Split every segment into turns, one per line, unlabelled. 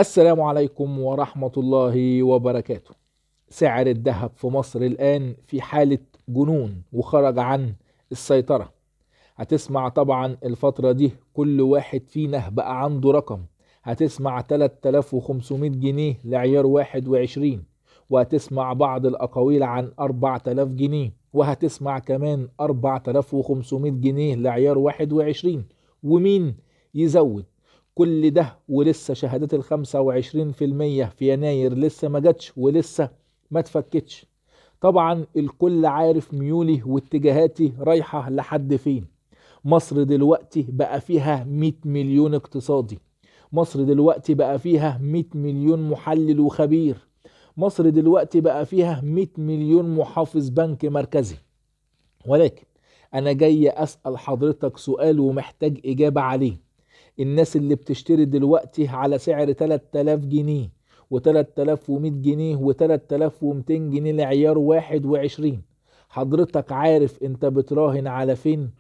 السلام عليكم ورحمة الله وبركاته. سعر الذهب في مصر الآن في حالة جنون وخرج عن السيطرة. هتسمع طبعا الفترة دي كل واحد فينا بقى عنده رقم، هتسمع 3500 جنيه لعيار 21، وهتسمع بعض الأقاويل عن 4000 جنيه، وهتسمع كمان 4500 جنيه لعيار 21، ومين يزود كل ده؟ ولسه شهادات 25% في يناير لسه ما جاتش ولسه ما تفكتش. طبعا الكل عارف ميولي واتجاهاتي رايحة لحد فين. مصر دلوقتي بقى فيها 100 مليون اقتصادي، مصر دلوقتي بقى فيها 100 مليون محلل وخبير، مصر دلوقتي بقى فيها 100 مليون محافظ بنك مركزي. ولكن أنا جاي أسأل حضرتك سؤال ومحتاج إجابة عليه. الناس اللي بتشتري دلوقتي على سعر 3000 جنيه و3100 جنيه و3200 جنيه لعيار 21، حضرتك عارف انت بتراهن على فين؟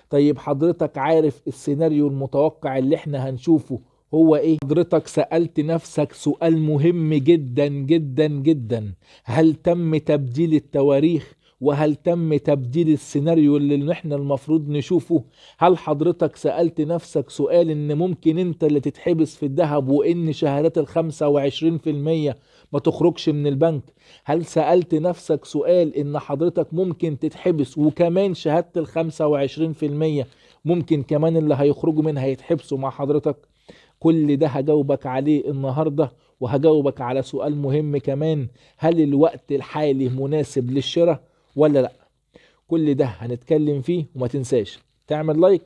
طيب حضرتك عارف السيناريو المتوقع اللي احنا هنشوفه هو ايه؟ حضرتك سألت نفسك سؤال مهم جدا جدا جدا، هل تم تبديل التواريخ؟ وهل تم تبديل السيناريو اللي احنا المفروض نشوفه؟ هل حضرتك سألت نفسك سؤال ان ممكن انت اللي تتحبس في الذهب وان شهادات 25% ما تخرجش من البنك؟ هل سألت نفسك سؤال ان حضرتك ممكن تتحبس وكمان شهادة 25% ممكن كمان اللي هيخرجوا منها يتحبسوا مع حضرتك؟ كل ده هجاوبك عليه النهاردة، وهجاوبك على سؤال مهم كمان، هل الوقت الحالي مناسب للشراء ولا لا؟ كل ده هنتكلم فيه، وما تنساش تعمل like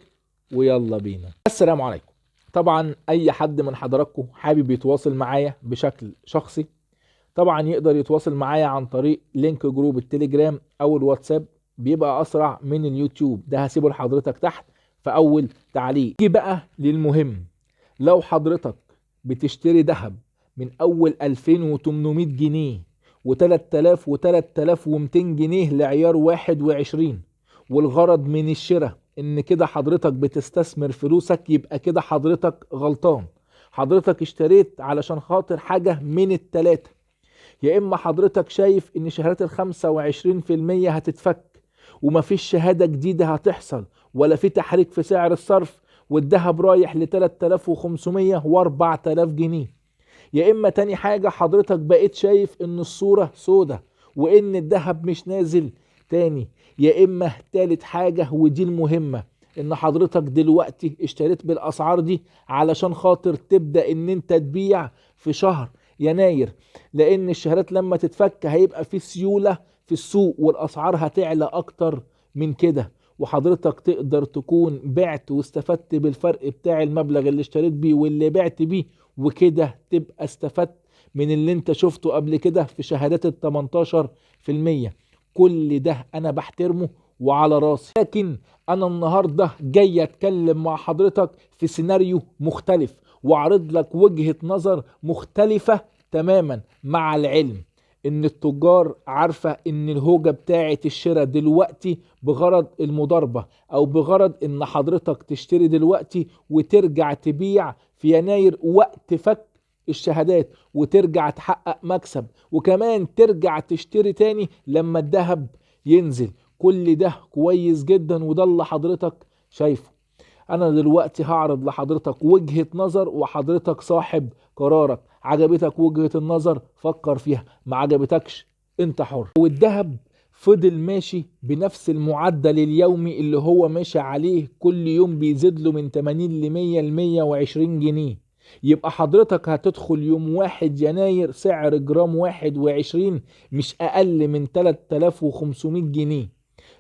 ويلا بينا. السلام عليكم. طبعا اي حد من حضراتكم حابب يتواصل معايا بشكل شخصي طبعا يقدر يتواصل معايا عن طريق link group التليجرام او الواتساب، بيبقى اسرع من اليوتيوب، ده هسيبه لحضرتك تحت في اول تعليق. نيجي بقى للمهم، لو حضرتك بتشتري ذهب من اول 2800 جنيه و3000 و3200 جنيه لعيار 21، والغرض من الشراء ان كده حضرتك بتستثمر فلوسك، يبقى كده حضرتك غلطان. حضرتك اشتريت علشان خاطر حاجة من التلاتة، يا اما حضرتك شايف ان شهادات 25% هتتفك ومفيش شهادة جديدة هتحصل ولا في تحريك في سعر الصرف والذهب رايح ل 3500 و4000 جنيه، يا اما تاني حاجة حضرتك بقيت شايف ان الصورة سودة وان الذهب مش نازل تاني، يا اما تالت حاجة ودي المهمة ان حضرتك دلوقتي اشتريت بالاسعار دي علشان خاطر تبدأ ان انت تبيع في شهر يناير، لان الشهادات لما تتفك هيبقى في سيولة في السوق والاسعار هتعلى اكتر من كده، وحضرتك تقدر تكون بعت واستفدت بالفرق بتاع المبلغ اللي اشتريت بيه واللي بعت بيه، وكده تبقى استفدت من اللي انت شفته قبل كده في شهادات 18%. كل ده انا بحترمه وعلى راسي، لكن انا النهاردة جاي اتكلم مع حضرتك في سيناريو مختلف واعرض لك وجهة نظر مختلفة تماما، مع العلم ان التجار عارفة ان الهوجة بتاعة الشراء دلوقتي بغرض المضاربة او بغرض ان حضرتك تشتري دلوقتي وترجع تبيع في يناير وقت فك الشهادات وترجع تحقق مكسب، وكمان ترجع تشتري تاني لما الذهب ينزل. كل ده كويس جدا وده اللي حضرتك شايفه. انا دلوقتي هعرض لحضرتك وجهة نظر وحضرتك صاحب قرارك. عجبتك وجهة النظر فكر فيها، ما عجبتكش انت حر. والذهب فضل ماشي بنفس المعدل اليومي اللي هو ماشي عليه، كل يوم بيزيد له من 80 ل 100 ل 120 جنيه. يبقى حضرتك هتدخل يوم 1 يناير سعر جرام 21 مش اقل من 3500 جنيه.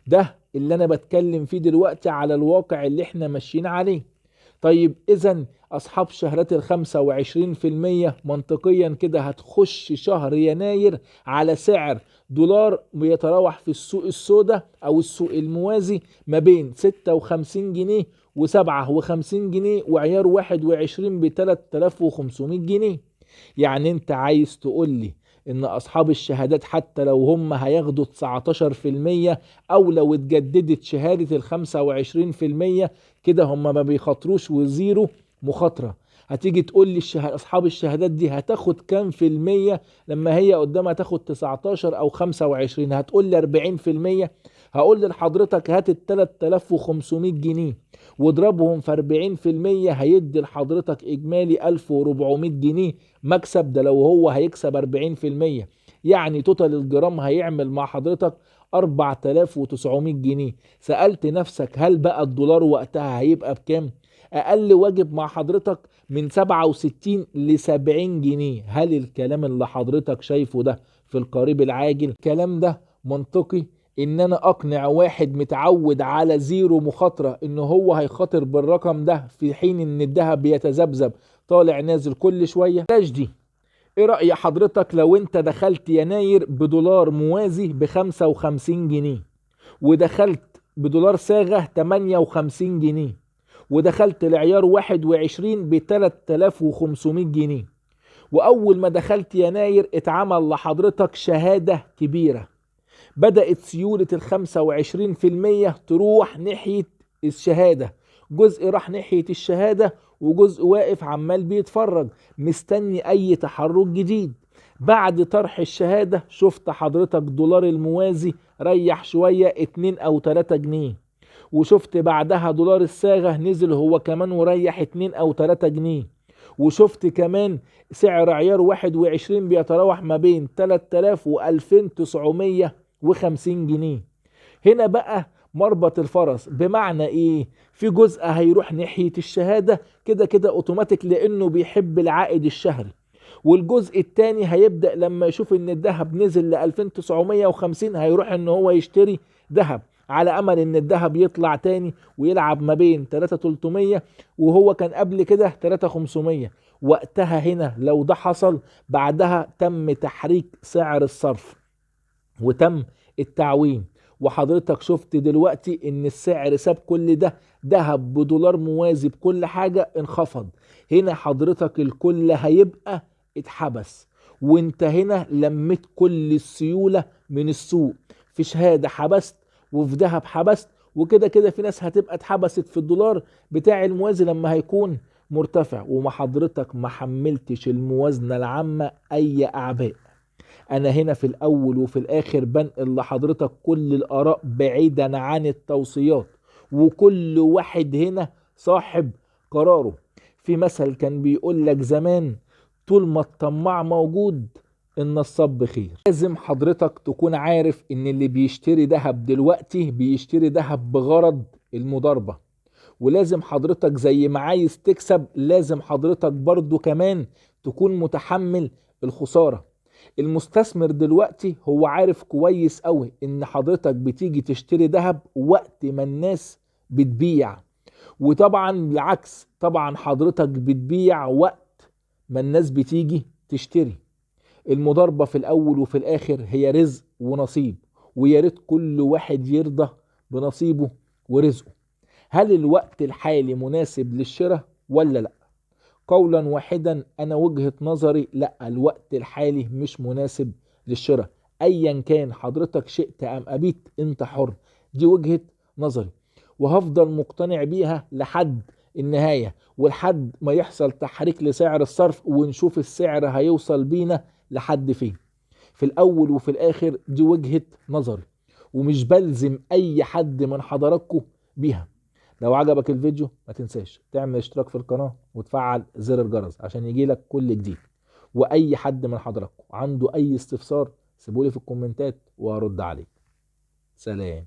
ده اللي انا بتكلم فيه دلوقتي على الواقع اللي احنا ماشيين عليه. طيب اذا اصحاب شهادات 25% منطقيا كده هتخش شهر يناير على سعر دولار بيتراوح في السوق السوداء او السوق الموازي ما بين 56 جنيه و57 جنيه، وعيار 21 ب 3500 جنيه. يعني انت عايز تقول لي ان اصحاب الشهادات حتى لو هم هياخدوا 19% او لو اتجددت شهادة 25% كده هم ما بيخاطروش وزيرو مخاطرة. هتيجي تقول لي اصحاب الشهادات دي هتاخد كام في المية لما هي قدامها تاخد 19 او 25؟ هتقول لي 40%. هقول لحضرتك هات ال 3500 جنيه واضربهم في 40%، هيدي لحضرتك اجمالي 1400 جنيه مكسب. ده لو هو هيكسب 40%، يعني total الجرام هيعمل مع حضرتك 4900 جنيه. سألت نفسك هل بقى الدولار وقتها هيبقى بكام؟ اقل واجب مع حضرتك من 67 ل 70 جنيه. هل الكلام اللي حضرتك شايفه ده في القريب العاجل الكلام ده منطقي؟ ان انا اقنع واحد متعود على zero مخاطرة ان هو هيخاطر بالرقم ده في حين ان الذهب بيتذبذب طالع نازل كل شوية؟ بلاش دي. ايه رأي حضرتك لو انت دخلت يناير بدولار موازي ب55 جنيه، ودخلت بدولار صاغة 58 جنيه، ودخلت العيار 21 ب 3500 جنيه، واول ما دخلت يناير اتعمل لحضرتك شهادة كبيرة، بدأت سيولة ال 25% تروح ناحية الشهادة، جزء راح ناحية الشهادة وجزء واقف عمال بيتفرج مستني اي تحرك جديد. بعد طرح الشهادة شفت حضرتك دولار الموازي ريح شوية 2 او 3 جنيه، وشفت بعدها دولار الصاغة نزل هو كمان وريح 2 او 3 جنيه، وشفت كمان سعر عيار 21 بيتراوح ما بين 3000 و 2950 جنيه. هنا بقى مربط الفرس، بمعنى ايه؟ في جزء هيروح ناحية الشهادة كده كده اوتوماتيك لانه بيحب العائد الشهري، والجزء التاني هيبدأ لما يشوف ان الذهب نزل ل 2950 هيروح ان هو يشتري ذهب على امل ان الذهب يطلع تاني ويلعب ما بين 3300 وهو كان قبل كده 3500. وقتها هنا لو ده حصل بعدها تم تحريك سعر الصرف وتم التعويم، وحضرتك شفت دلوقتي ان السعر ساب كل ده، ذهب بدولار موازي بكل حاجة انخفض. هنا حضرتك الكل هيبقى اتحبس، وانت هنا لميت كل السيولة من السوق، في شهادة حبست وفي ذهب حبست، وكده كده في ناس هتبقى اتحبست في الدولار بتاع الموازي لما هيكون مرتفع، وما حضرتك ما حملتش الموازنة العامة اي اعباء. انا هنا في الاول وفي الاخر بنقل لحضرتك كل الاراء بعيدا عن التوصيات، وكل واحد هنا صاحب قراره. في مثل كان بيقول لك زمان، طول ما الطماع موجود النصاب بخير. لازم حضرتك تكون عارف ان اللي بيشتري ذهب دلوقتي بيشتري ذهب بغرض المضاربة، ولازم حضرتك زي ما عايز تكسب لازم حضرتك برضو كمان تكون متحمل الخسارة. المستثمر دلوقتي هو عارف كويس قوي ان حضرتك بتيجي تشتري ذهب وقت ما الناس بتبيع، وطبعا بالعكس طبعا حضرتك بتبيع وقت ما الناس بتيجي تشتري. المضاربة في الاول وفي الاخر هي رزق ونصيب، ويا ريت كل واحد يرضى بنصيبه ورزقه. هل الوقت الحالي مناسب للشراء ولا لا؟ قولا واحدا انا وجهة نظري لا، الوقت الحالي مش مناسب للشراء، ايا كان حضرتك شئت ام ابيت انت حر، دي وجهة نظري وهفضل مقتنع بيها لحد النهاية، ولحد ما يحصل تحريك لسعر الصرف ونشوف السعر هيوصل بينا لحد فين. في الاول وفي الاخر دي وجهة نظري ومش بلزم اي حد من حضراتكم بيها. لو عجبك الفيديو ما تنساش تعمل اشتراك في القناة وتفعل زر الجرس عشان يجيلك كل جديد، واي حد من حضراتكم عنده اي استفسار سيبولي في الكومنتات وارد عليه. سلام.